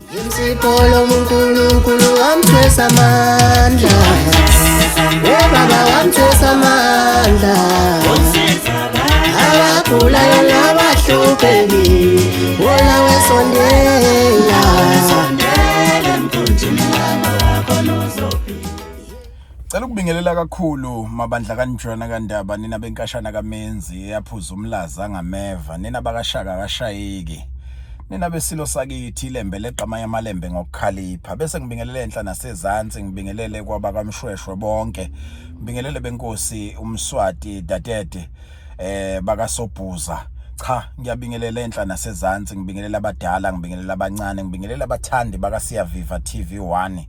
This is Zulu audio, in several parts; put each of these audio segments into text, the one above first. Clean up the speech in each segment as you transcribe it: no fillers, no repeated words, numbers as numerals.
Insipho uNkulunkulu wamthwesa amandla. Oh baba wamthwesa amandla. Abagulayo nabahlupheki wona wesondela. Cela ukubingelela kakhulu mabandla kaNjwana kaNdaba nina benkashana kaMenzi eyaphuza umlaza ngameva nina bakashaka kashayeki nina besilo sakithi ilembe leqamanye amalembe ngokukhalipha bese ngibingelele enhla nasezansi ngibingelele kwabakaMshweshwe bonke ngibingelele benkosi uMswati Dadede bakaSobhuza. Cha, ngiyabingelela enhla nasezansi, ngibingelela abadala, ngibingelela abancane, ngibingelela abathandi bakaSiyaviva TV1.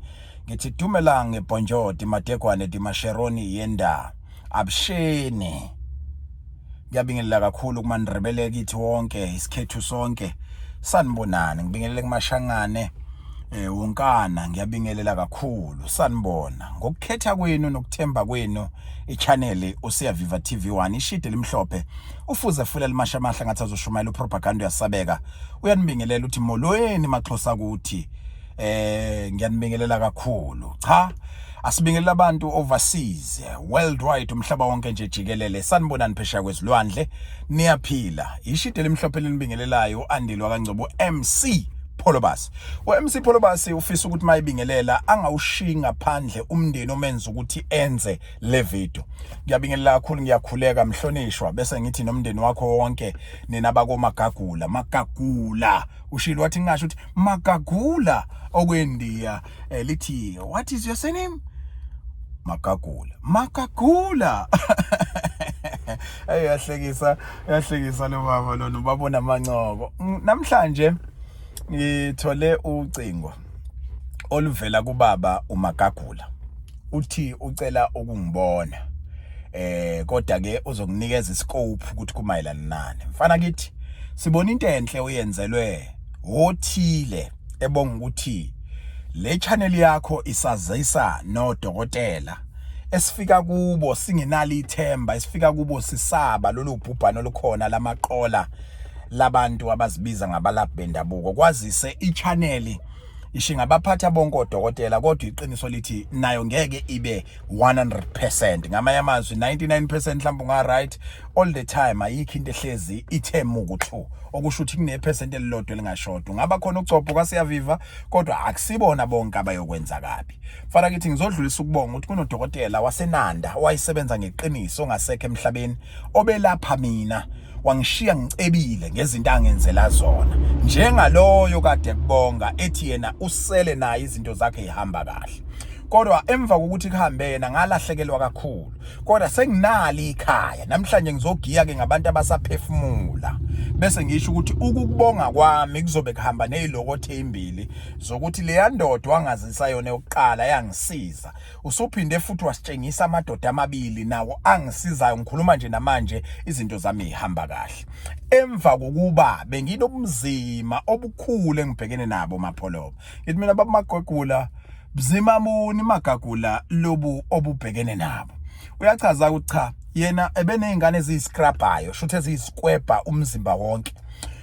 Ngithi dumelang bonjour dimadegwane dimasheroni yenda abusheni. Ngiyabingelela kakhulu kumaNdrebele kithi wonke, isikhethu sonke. Sanibonani, ngibingelele kumashangane wonkana, ngiyabingelela kakhulu. Sanibona. Ngokukhetha kwenu nokuthemba kwenu ichannel uSiyaviva TV1 ishide limhlophe ufuze fula limasha amahla ngathi azoshumayela upropaganda uyasabeka uyanibingelela uthi molweni maxhosa kuthi ngiyanibingelela kakhulu. Cha, asibingelela abantu overseas worldwide, umhlaba wonke nje jikelele. Sanibonani phesheya kwezilwandle, niyaphila? Ishide limhlophe linibingelelayo uAndile kaNgcobo MC Pholobasi. U-MC Pholobasi ufisa ukuthi mayibingelela angawushiyi ngaphandle umndeni omenza ukuthi enze le video. Ngiyabingelela kakhulu, ngiyakhuleka mhlonishwa, bese ngithi nomndeni wakho wonke nina bakoMagagula. Magagula ushilo wathi ngingasho ukuthi Magagula okwendiya lithi what is your surname? Magagula. Magagula. Hey, yahlekisa, yahlekisa lo baba lona, ubabona amancoko. Namhlanje ngithole ucingo oluvela kubaba uMagagula. Uthi ucela ukungibona. Kodwa ke uzokunikeza iscope ukuthi kumayelana nani. Mfana kithi sibona into enhle oyenzelwe othile ebonga ukuthi le channel yakho isazisa nodokotela esifika kubo singenalo ithemba, esifika kubo sisaba lolu bhubhano olukhona lamaqola labantu abazibiza ngabalaphi bendabuko. Kwazise i-channel isho ingabaphatha bonke odokotela, kodwa iqiniso lithi nayo ngeke ibe 100%. Ngamanye amazwi 99% mhlawumbe unga right all the time, ayikho into ehlezi ithe muku okusho ukuthi kunephesenti elilodwa elingashoda. Ungaba khona ucopho kaSiyaviva, kodwa akusibona bonke abayokwenza kabi. Mfana kithi ngizodlulisa ukubonga ukuthi kunodokotela waseNanda owayesebenza ngeqiniso ongasekho emhlabeni obelapha mina, wangishiya ngicebile ngezinto angenzela zona, njengaloyo kade kubonga ethi yena usele naye izinto zakhe ihamba kahle. Kodwa emva kokuthi kuhambe yena ngalahlekelwa kakhulu, kodwa senginali ikhaya namhlanje. Ngizogiya ke ngabantu abasaphefumula, bese ngisho ukuthi ukukubonga kwami kuzobe kuhamba nezilokothe ezimbili zokuthi leya ndoda wangazisa yona yokuqala yangisiza, usuphinde futhi wasitshengisa amadoda amabili nawo angisizayo. Ngikhuluma nje namanje izinto zami ihamba kahle emva kokuba benginobumzima obukhulu engibhekene nabo. Mapholoba, ngithi mina baba Magagula, buzima muni Magagula lobu obubhekene nabo? Uyachaza ukuthi cha, yena ebenezingane eziyiscrubhayo, shuthi eziyisikwebha umzimba wonke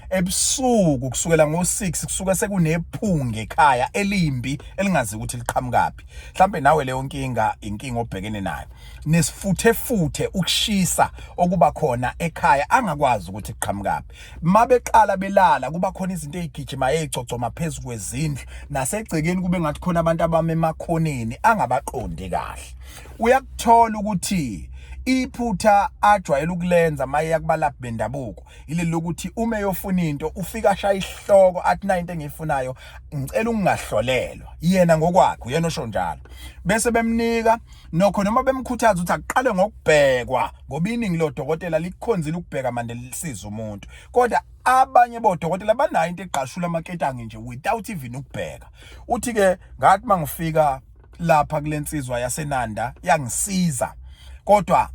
ebusuku kusukela ngo6 kusuke sekunephunga ekhaya elimbi elingazi ukuthi liqhamukaphi. Mhlambe nawe leyo nkinga inkinga obhekene nayo, nesifuthe futhe ukushisa okuba khona ekhaya angakwazi ukuthi kuqhamukaphi. Mabeqala belala kuba khona izinto ezigijima ezigcogcoma phezulu kwezindlu nasegcekeni, kube ngathi khona abantu abame emakhoneni angabaqondi kahle. Uyakuthola ukuthi iphutha ajwayele ukulenza maye kubalaphi bendabuko ileli lokuthi uma eyofuna into ufika ashaya isihloko athi na into engiyifunayo ngicela ukungahlolelwa. Yena ngokwakhe uyena osho njalo, bese bemnika nokho noma bemkhuthaza ukuthi akuqale ngokubhekwa, ngoba iningi lodokotela likukhonzile ukubheka manje lisiza umuntu, kodwa abanye bodokotela banayo into egqashula amaketange nje without even ukubheka. Uthi ke ngathi mangifika lapha kulensizwa yaseNanda yangisiza, kodwa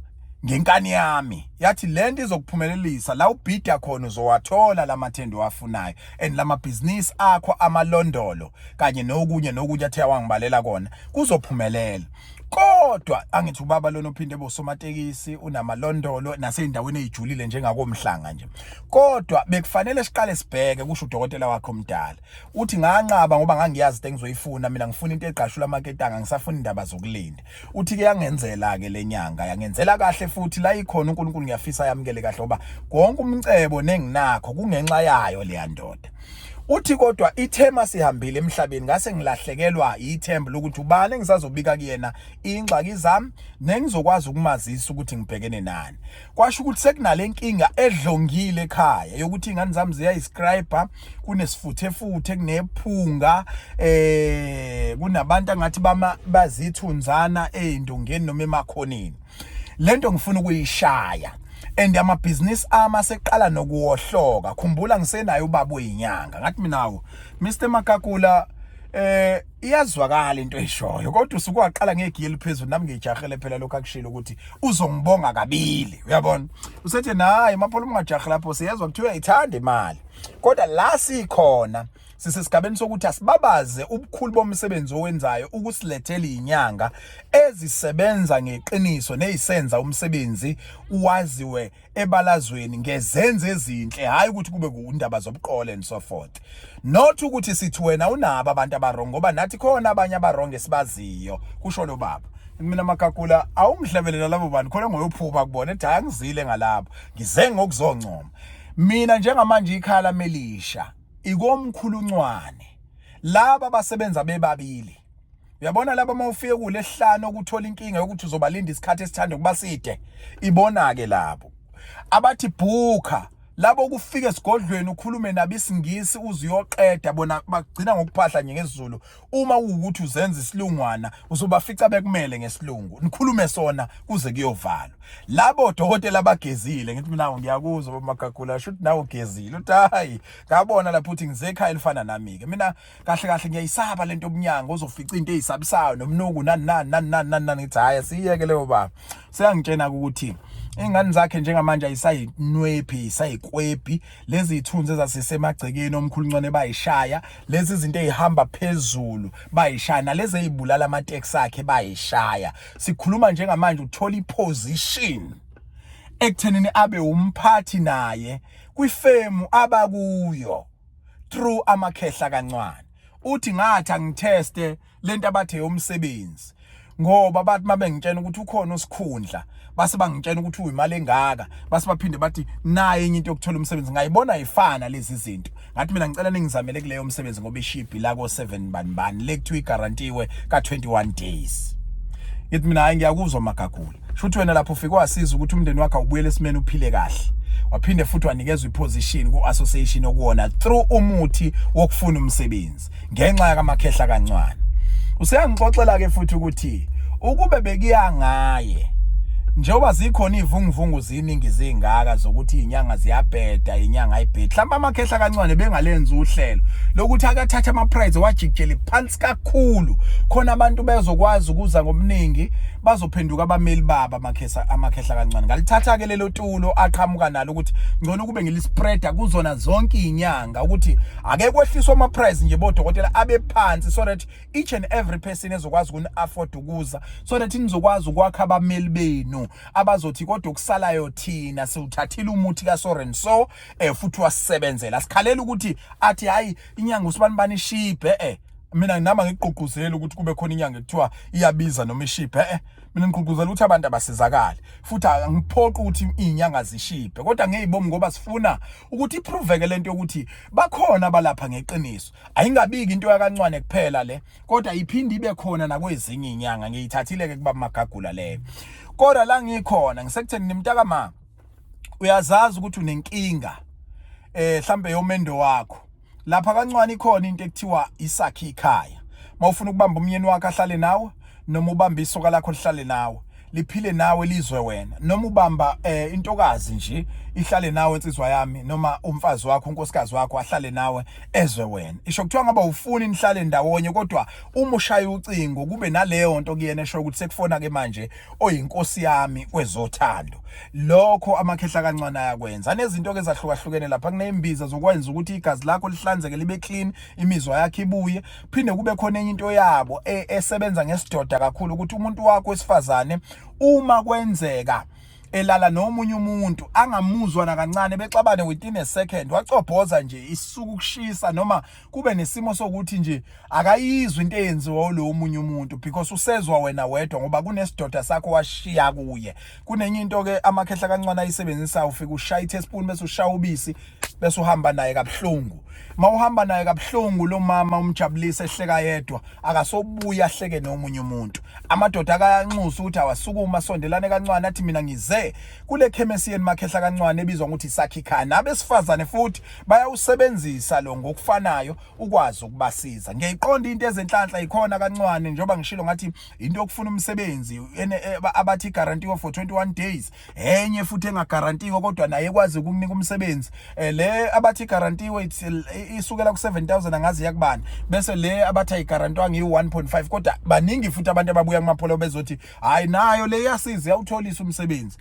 ngenkani yami Yathi lento izokuphumelelisa la ubhida khona, uzowathola lamathenda owafunayo and lamabhizinisi akho amalondolo kanye nokunye nokunye athe wangibalela kona kuzophumelela. Kodwa angithi ubaba lona uphinde bosomatekisi, unamalondolo naseyindaweni ezijulile njengakomhlanga nje, kodwa bekufanele siqale sibheke, kusho udokotela wakhe omdala. Uthi nganqaba ngoba ngangiyazi into engizoyifuna mina, ngifuna into egqashula amaketanga, ngisafuna indaba zokulinda. Uthi ke yangenzela ke lenyanga, yangenzela kahle futhi la ikhona uNkulunkulu ngiyafisa yamukele kahle, ngoba konke umcebo nenginakho kungenxa yayo leya ndoda. Uthi kodwa ithema sihambile emhlabeni, ngase ngilahlekelwa ithemba lokuthi ubani engisazobika kuyena ingxaki zami nengizokwazi ukumazisa ukuthi ngibhekene nani. Kwasho ukuthi sekunale nkinga edlongile ekhaya yokuthi ingane zami ziyayiscribe, kunesifuthe kunephunga, kunabantu angathi bama bazithunzana ezindongeni noma emakhoneni. Lento ngifuna ukuyishaya and amabhizinisi ami aseqala nokuwohloka. Khumbula ngisenayo ubaba oyinyanga. Ngathi mina, Mr Makakula, iyazwakala into eshoyo, kodwa usuke waqala ngegiye eliphezulu, nami ngijahele phela lokho akushilo ukuthi uzongibonga kabili. Uyabona, usethe naye Mapholo, ungajahi lapho, siyezwa kuthiwa uyayithanda imali, kodwa la sikhona sisesigabeni sokuthi asibabaze ubukhulu bomsebenzi owenzayo ukusilethela izinyanga ezisebenza ngeqiniso nezisenza umsebenzi uwaziwe ebalazweni ngezenzo ezinhle, hayi ukuthi kube kundaba zobuqole and so forth. Not ukuthi sithi wena unabo abantu abarong, ngoba nathi khona abanye abarong esibaziyo, kusho lo baba. Mina Makakula, awungihlebelela labo bantu khona ngoyophupha kubona, ethi hayi angizile ngalapho, ngize ngokuzoncoma. Mina njengamanje ikhala melisha ikomkhuluncwane, laba basebenza bebabili. Uyabona laba, uma ufike kulesihlanu okuthola inkinga yokuthi uzobalinda isikhathi esithanda ukuba side, ibona ke labo abathi bhuka labo kufika esigodlweni ukhulume nabo isingisi uziyoqeda, bona bagcina ngokuphahla nje ngesiZulu. Uma kuwukuthi uzenza isilungwana, uzobafica bekumele ngesilungu, nikhulume sona kuze kuyovalwa. Labo dokotela abagezile, ngithi mina ngiyakuzwa boMagagula, shuthi nawe ugezile. Uthi hayi, ngabona lapho uthi ngize ekhaya elifana nami ke mina. Kahle kahle ngiyayisaba lento obunyanga, ozofica into ezisabisayo nomnuku nani nani nani nani nani nani. Ngithi hayi, siyeke leyo baba. Seyangitshena ukuthi ingane zakhe njengamanje ayisayinwephi, ayisayikwebhi lezi ithunzi ezazisemagcekeni omkhuluncane, bayishaya lezi izinto ezihamba phezulu, bayishaya nalezi ezibulala amateksi akhe bayishaya. Sikhuluma njengamanje uthola iposition ekuthenini abe umphathi naye kwifemu abakuyo through amakhehla kancane. Uthi ngathi angitheste lento abathe yomsebenzi, ngoba bathi mabengitshena ukuthi ukhona usikhundla, base bangitshena ukuthi uyimali engaka, base baphinde bathi naye enye into yokuthola umsebenzi. Ngayibona ifana lezi zinto, ngathi mina ngicela ningizamele kuleyo msebenzi ngoba ishibhi la ko 7 bani bani le kuthiwa igarantiwe ka 21 days. Ngithi mina hayi, ngiyakuzwa Magagula, shuthi wena lapho ufike wasiza ukuthi umndeni wakho awubuyele esimeni, uphile kahle, waphinde futhi wanikezwa iposition ku-association okuwona through umuthi wokufuna umsebenzi ngenxa yakamakhehla kancane. Useyangixoxela ke futhi ukuthi ukube bekuya ngaye, njengoba zikhona ivunguvungu ziningi zingaka zokuthi izinyanga ziyabheda, inyanga ayibhedi, mhlawumbe amakhehla kancane bengalenza uhlelo lokuthi akathatha ama price wajikijele phansi kakhulu, khona abantu bezokwazi ukuza ngobuningi, bazophenduka abameli baba amakhehla kancane. Ngalithatha ke lelo tulo aqhamuka nalo ukuthi ngcono kube ngilispreada kuzona zonke izinyanga ukuthi ake kwehliswa ama price nje bodokotela abe phansi, so that each and every person ezokwazi ukuni afford ukuza, so that nizokwazi ukwakha abameli benu abazothi kodwa okusalayo thina siwuthathile umuthi ka so and so, futhi wasebenzela. Sikhalela ukuthi athi hayi, inyanga usibani bani ishibhe. Mina nama ngigqugquzela ukuthi kube khona inyanga ekuthiwa iyabiza noma ishibhe. Mina ngigqugquzela ukuthi abantu abasizakale, futhi angiphoqi ukuthi izinyanga zishibhe, kodwa ngeyibomi ngoba sifuna ukuthi iproveke lento yokuthi bakhona abalapha ngeqiniso. Ayingabiki into yakancwane kuphela le, kodwa iphinde ibe khona nakwezinye inyanga. Ngiyithathile ke kuba Magagula leyo, kodwa la ngikhona ngisekutheni nimntaka ma uyazazi ukuthi unenkinga mhlambe yomendo wakho. Lapha kancwane ikhona into ekuthiwa isakhi ikhaya. Mawufuna ukubamba umyeni wakho ahlale nawe, noma ubamba isoka lakho lihlale nawe, liphile nawe, lizwe wena, noma ubamba intokazi nje ihlale nawe insizwa yami, noma umfazi wakho, unkosikazi wakho ahlale nawe ezwe wena. Isho kuthiwa ngaba ufuni nihlale ndawonye, kodwa uma ushaya ucingo kube naleyo nto kuyena esho ukuthi sekufona ke manje oyinkosi yami kwezothando. Lokho amakhehla kancane ayakwenza. Anezinto ke ezahlukahlukene lapha, kunezimbiza zokwenza ukuthi igazi lakho lihlanzeke libe clean, imizwa yakho ibuye. Phinde kube khona enye into yabo esebenza ngesidoda kakhulu, ukuthi umuntu wakho wesifazane uma kwenzeka elala nomunye umuntu angamuzwa nakancane, bexabane within a second, wacobhoza nje isuku ukushisa, noma kube nesimo sokuthi nje akayizwa into eyenziwa lo omunye umuntu, because usezwa wena wedwa ngoba kunesidoda sakho washiya kuye. Kunenye into ke amakhehla kancane ayisebenzisa, ufika ushaya i-teaspoon bese ushaya ubisi bese uhamba naye kabuhlungu. Mawuhamba naye kabuhlungu lo mama umjabulise ehleka yedwa, akasobuya ahleke nomunye umuntu. Amadoda akayanxusa ukuthi awasukuma sondelane kancane, athi mina ngize kule khemesi yeni makhehla kancane ebizwa ngokuthi Sakhikhana. Abesifazane futhi bayawusebenzisa lo ngokufanayo ukwazi ukubasiza. Ngiyayiqonda into ezenhlanhla ikhona kancane, njengoba ngishilo ngathi into yokufuna umsebenzi abathi guarantee for 21 days, enye futhi engagarantiwe kodwa naye ekwazi ukukunika umsebenzi. Le abathi garantiwe isukela ku 7000, angazi yakubani, bese le abathi ayigarantwanga i 1.5, kodwa baningi futhi abantu ababuya kumapholo bezothi hayi nayo le iyasiza, iyawutholisa umsebenzi.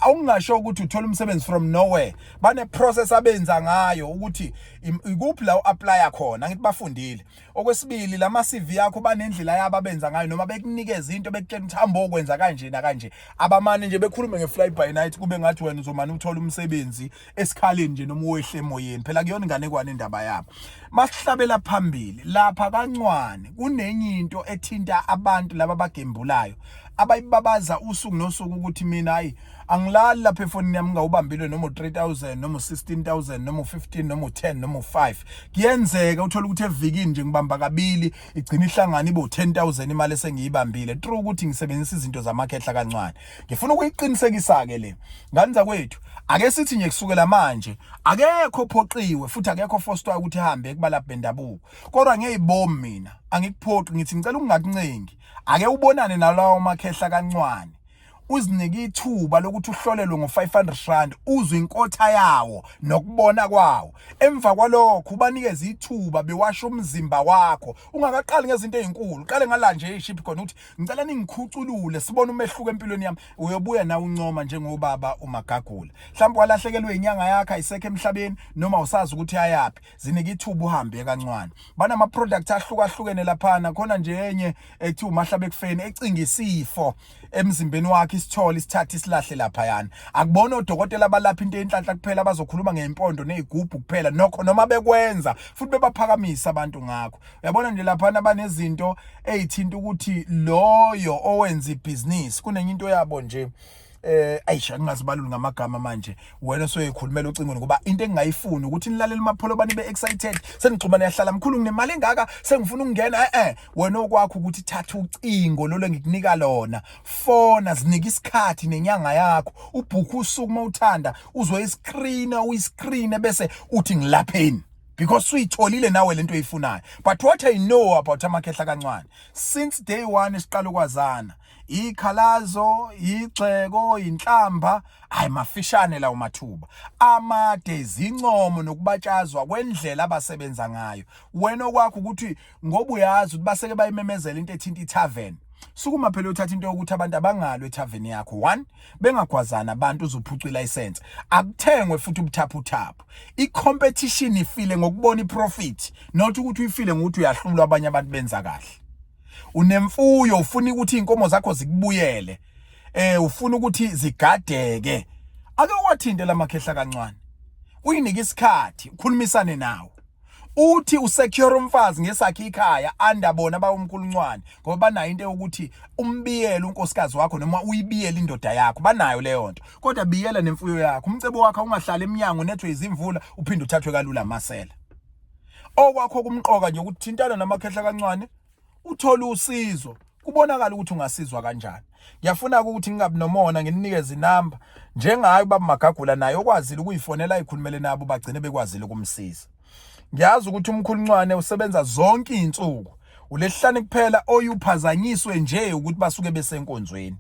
Awungasho ukuthi uthola umsebenzi from nowhere, bane process abenza ngayo ukuthi ikuphi la uapply khona, ngithi bafundile. Okwesibili, lama CV yakho banendlela yabo abenza ngayo, noma bekunikeza into bekutshela ukuthi hamba okwenza kanje nakanje. Abamane nje bekhulume nge-fly by night kube ngathi wena uzomane uthola umsebenzi esikhaleni nje noma uwehle emoyeni. Phela kuyona inganekwane indaba yabo. Masihlabela phambili lapha kancwane, kunenye into ethinta abantu laba abagembulayo abayibabaza usuku nosuku ukuthi mina hayi angilali lapha efonini yami ngawubambile noma u3000 noma u16000 noma u15 noma u10 noma u5. Kuyenzeka uthola ukuthi evikini nje ngibamba kabili, igcina ihlangana ibe u10000 imali esengiyibambile true ukuthi ngisebenzisa izinto zamakhehla kancane. Ngifuna ukuyiqinisekisa ke le ngane zakwethu, ake sithi nje kusukela manje akekho phoqiwe futhi akekho forced ukuthi hambe kubalaphi bendabuko, kodwa ngeyibomi mina angikuphoqi, ngithi ngicela ukungakuncengi, ake ubonane nalawo makhehla kancwane, uzinike ithuba lokuthi uhlolelwe ngo-500 rand, uzwe inkotha yawo nokubona kwawo. Emva kwalokho ubanikeze ithuba bewashe umzimba wakho, ungakaqali ngezinto ezinkulu, qale ngala nje eyishiphi khona, ukuthi ngicela ningikhuculule sibone umehluko empilweni yami. Uyobuya nawe uncoma njengobaba uMagagula. Mhlawumbe walahlekelwe inyanga yakho, ayisekho emhlabeni, noma usazi ukuthi ayaphi, zinike ithuba uhambe kancane. Banama products ahlukahlukene laphana, khona nje enye ekuthiwa umahlaba ekufeni ecinga isifo emzimbeni wakhe, isithole isithathe isilahle laphayana. Akubona odokotela abalapha into enhlanhla kuphela abazokhuluma ngempondo nezigubhu kuphela, nokho noma bekwenza futhi bebaphakamisa abantu ngakho. Uyabona nje laphana banezinto ezithinta ukuthi loyo owenza ibhizinisi, kunenye into yabo nje ayisha ngingazibaluli ngamagama manje, wena soyikhulumela ucingweni, ngoba into engingayifuni ukuthi nilalele umapholo bani be excited senixhumana yahlala mkhulu nginemali engaka sengifuna ukungena. Wena okwakho ukuthi thatha ucingo lolo engikunika lona, fona, zinike isikhathi nenyanga yakho, ubhukhe usuku mawuthanda, uzwe iscreen uyiscreen bese uthi ngilapheni, because uyitholile nawe lento oyifunayo. But what I know about amakhehla kancane, since day one siqala ukwazana, ikhalazo, igxeko, inhlamba hayi mafishane lawo mathuba amade, zincomo nokubatshazwa kwendlela abasebenza ngayo. Wena okwakho ukuthi ngoba uyazi ukuthi baseke bayimemezela into ethinta itavern, sukuma phela uthatha into yokuthi abantu abangalwe etavern yakho, one bengagwazana abantu, uzophuca ilicense, akuthengwe futhi ubuthaphuthaphu. I-competition ifile ngokubona iprofit, not ukuthi uyifile ngokuthi uyahlulwa abanye abantu benza kahle. Unemfuyo, ufuna ukuthi inkomo zakho zikubuyele, ufuna ukuthi zigadeke, ake uwathinte lamakhehla kancane, uyinike isikhathi, ukhulumisane nawo, uthi usecure umfazi ngesakhe ikhaya anda bona bawumkhuluncwane, ngoba banayo into yokuthi umbiyele unkosikazi wakho noma uyibiyele indoda yakho, banayo leyo nto. Kodwa biyela nemfuyo yakho, umcebo wakho ungahlali eminyango nethwe izimvula uphinde uthathwe kalula amasela. Okwakho kumqoka nje ukuthi thintana namakhehla kancane uthole usizo, kubonakala ukuthi ungasizwa kanjani. Ngiyafuna ukuthi ngingabi nomona, nginikeze inamba njengayo ubaba Magagula naye okwazile ukuyifonela ayikhulumele nabo bagcine bekwazile ukumsiza. Ngiyazi ukuthi umkhuluncwane usebenza zonke izinsuku, ulesihlanu kuphela oyuphazanyiswe nje ukuthi basuke besenkonzweni.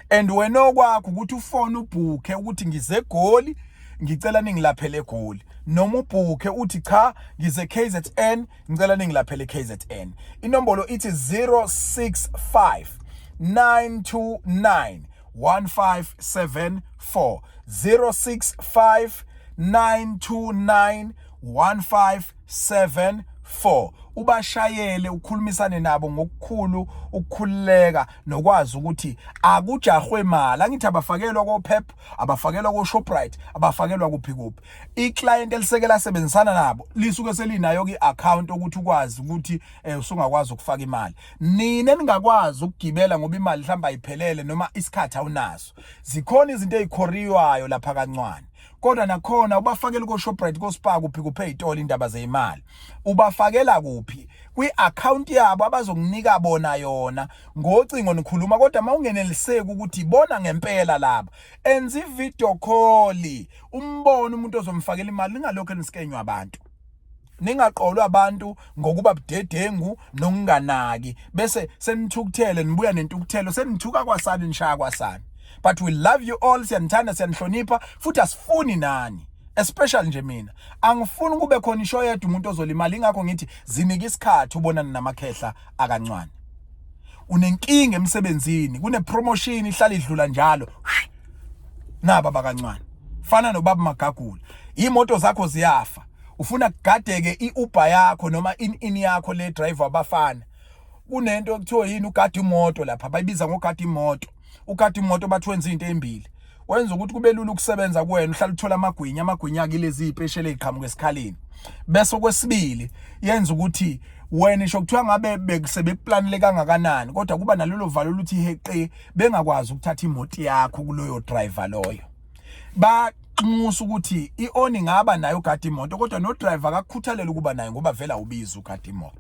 And wena okwakho ukuthi ufone ubhukhe ukuthi ngize eGoli ngicela ningilaphele eGoli, noma ubhukhe uthi cha ngize KZN, ngicela ningilaphele KZN. Inombolo ithi 065 929 1574, 065 929 1574. Ubashayele, ukhulumisane nabo ngokukhulu ukukhululeka nokwazi ukuthi akujahwe mali. Angithi abafakelwa ko-Pep, abafakelwa ko-Shoprite, abafakelwa kuphi kuphi. Iclient eliseke lasebenzisana nabo lisuke selinayo ki-account ukuthi ukwazi ukuthi usungakwazi ukufaka imali. Nina ningakwazi ukugibela ngoba imali mhlawumbe ayiphelele noma isikhathi awunaso, zikhona izinto ezikhoriywayo lapha kancane, kodwa nakhona ubafakela ko-Shoprite, ko-Spar, kuphi kuphi ey'tolo. Indaba zeyimali ubafakela kuphi? Kwi-account yabo abazokunika bona yona ngocingo nikhuluma. Kodwa uma ungeneliseki ukuthi bona ngempela laba, enza i-video call umbone umuntu ozomfakela imali. Ningalokhu niskenywa abantu, ningaqolwa abantu ngokuba budedengu nokunganaki, bese senithukuthele, nibuya nentukuthelo, senithuka kwasani, nishaya kwasani. But we love you all, siyanithanda, siyanihlonipha, futhi asifuni nani, especially nje mina angifuni kube khona isho yedwa umuntu ozolimala. Ingakho ngithi zinike isikhathi ubonane namakhehla akancane. Unenkinga emsebenzini, kune promotion ihlala idlula njalo, naba bakancane. Fana nobaba Magagula, imoto zakho ziyafa, ufuna kugadeke iUber yakho noma in yakho le driver abafana. Kunento ekuthiwa yini, ugada imoto lapha, bayibiza ngogada imoto. Ugada imoto bathi wenza izinto ezimbili: wenza ukuthi kube lula ukusebenza kuwena, uhlala uthola amagwinya, amagwinya kulezi izipesheli eziqhamuka esikhaleni, bese okwesibili yenza ukuthi wena isho kuthiwa ngabe bekusebekuplanele kangakanani, kodwa kuba nalolo valo oluthi heqe, bengakwazi ukuthatha imoto yakho kuloyo driver loyo. Banxusa ukuthi i-on ingaba nayo ugada imoto, kodwa no driver akakukhuthalela ukuba nayo ngoba vele awubizi ugada imoto,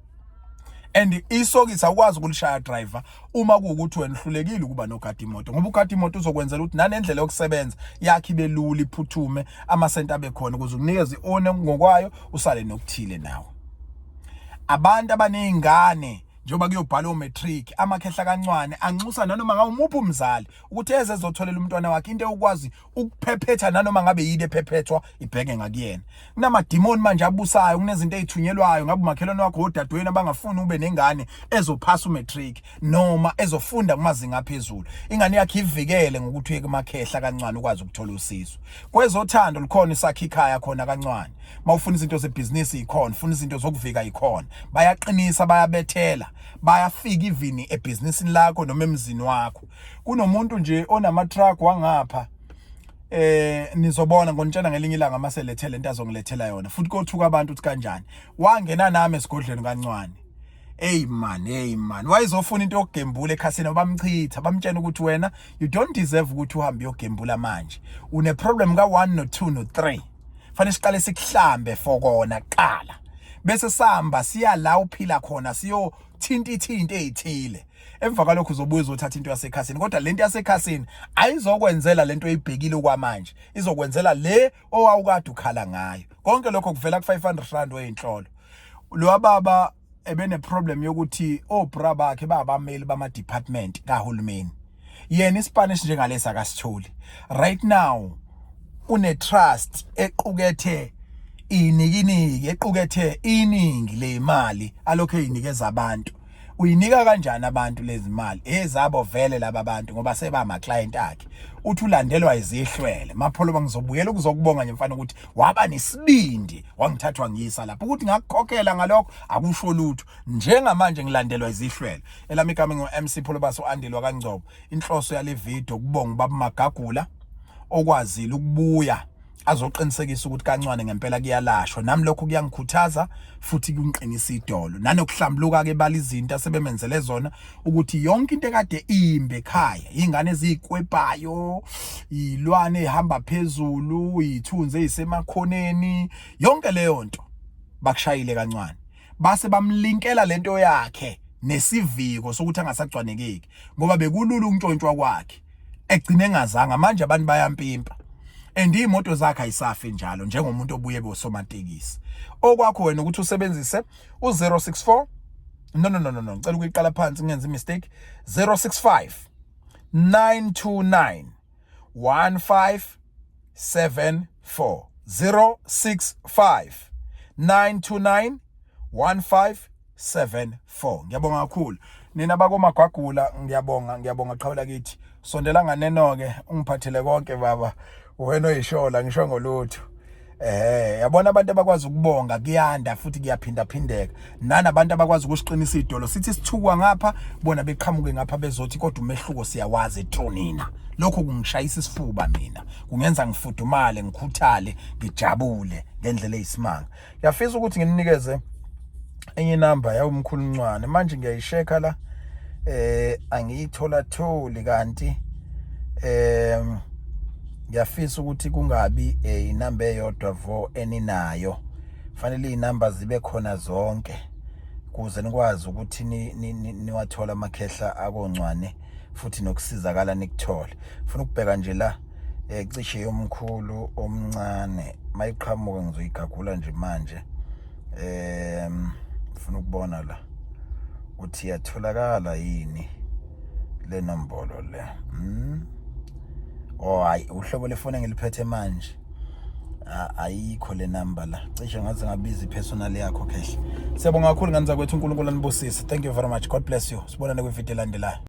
and isokisi awukwazi ukulishaya driver uma kuwukuthi wena uhlulekile ukuba nogada imoto, ngoba ugada imoto uzokwenzela ukuthi nanendlela yokusebenza yakhe ibe lula, iphuthume, amasenti abe khona ukuze ukunikeze i-on ngokwayo, usale nokuthile nawe. Abantu abanezingane, njengoba kuyobhala o-matric, amakhehla kancwane anxusa nanoma ngawumuphi umzali ukuthi eze ezotholela umntwana wakhe into ekwazi ukuphephetha nanoma ngabe yini ephephethwa ibheke ngakuyena. Kunamadimoni manje abusayo, kunezinto ezithunyelwayo ngabe umakhelwane wakho, odadewenu abangafuni ube nengane ezophasa umatric noma ezofunda kumazinga aphezulu. Ingane yakhe ivikele ngokuthi uye kumakhehla kancane ukwazi ukuthola usizo. Kwezothando likhona isakhe ikhaya khona kancane. Mawufuna izinto zebhizinisi ikhona, ufuna izinto zokuvika ikhona. Bayaqinisa, bayabethela, bayafika ivini ebhizinisini lakho noma emzini wakho. Kunomuntu nje onama truck wangapha, nizobona ngonitshela ngelinye ilanga maselethele into azongilethela yona, futhi kothuka abantu ukuthi kanjani wangena nami esigodlweni kancwane. Hey man, hey man, wayezofuna into yokugembula ekhasini, bamchitha, bamtshela ukuthi wena you don't deserve ukuthi uhambe uyogembula manje, une problem ka 1 no 2 no 3, fanele siqale sikuhlambe for kona kuqala, bese sihamba siya la uphila khona, siyo thinta ithinto ezithile. Emva kwalokho uzobuya uzothatha into yasekhasini, kodwa lento yasekhasini ayizokwenzela lento oyibhekile okwamanje, izokwenzela le owawukade ukhala ngayo. Konke lokho kuvela ku 500 rand oyinhlolo. Lo baba ebene problem yokuthi obra bakhe babameli bama department kahulumeni, yena iSpanish njengalesi akasitholi. Right now une trust equkethe inikiniki, equkethe iningi lemali alokho eyinikeza abantu. Uyinika kanjani abantu lezi mali ezabo vele laba bantu, ngoba seba ama client akhe? Uthi ulandelwa izihlwele. Mapholo, ngizobuyela ukuzokubonga nje mfana ukuthi waba nesibindi wangithathwa ngiyisa lapho. Ukuthi ngakukhokhela ngalokho akusho lutho, njengamanje ngilandelwa izihlwele. Elami igama ngo MC Pholobaso Andile kaNgcobo. Inhloso yale video ukubonga ubaba Magagula okwazile ukubuya azoqinisekisa ukuthi kancwane ngempela kuyalashwa. Nami lokho kuyangikhuthaza futhi kungiqinisa idolo, nanokuhlambuluka ke bala izinto asebemenzele zona, ukuthi yonke into ekade imbe ekhaya, ingane eziyikwebhayo, ilwane ehamba phezulu, ithunzi ezisemakhoneni, yonke leyo nto bakushayile kancwane, base bamlinkela lento yakhe nesiviko sokuthi angasagcwanekeki, ngoba bekulula ukuntshontshwa kwakhe, egcine engazanga. Manje abantu bayampimpa and imoto zakhe ayisafi njalo njengomuntu obuye bosomatekisi. Okwakho wena ukuthi usebenzise u064, no, no, no, no, no, ngicela ukuyiqala phansi, ngenza imistake, 065 929 1574. 4 065 929 1574. Ngiyabonga kakhulu nina bakomagwagula, ngiyabonga, ngiyabonga qhawula kithi. Sondela nganeno ke, ungiphathele konke baba, wena oyishola ngisho ngolutho. Yabona abantu abakwazi ukubonga kuyanda futhi kuyaphinda phindeka. Nanabantu abakwazi ukusiqinisa idolo, sithi sithukwa ngapha bona beqhamuke ngapha bezothi kodwa umehluko siyawazi etronina. Lokho kungishayisa isifuba mina, kungenza ngifudumale, ngikhuthale, ngijabule ngendlela eyisimanga. Ngiyafisa ukuthi ngininikeze enye inamba yawumkhulu Ncwane, manje ngiyayishekha la, angiyithola tholi, kanti ngiyafisa ukuthi kungabi inamba eyodwa vo eninayo, fanele inamba zibe khona zonke kuze nikwazi ukuthi niwathole amakhehla akoNcwane futhi nokusizakala nikuthole. Funa ukubheka nje la, cishe yomkhulu omncane mayiqhamuka ngizoyigagula nje manje. Funa ukubona la ukuthi iyatholakala yini le nombolo le. Oh hayi, uhlobo lefoni engiliphethe manje ayikho le number la. Cishe ngaze ngabiza ipersonal yakho, khehla. Siyabonga kakhulu ngane zakwethu, uNkulunkulu anibusise. Thank you very much, God bless you. Sibonane kwivideo elandelayo.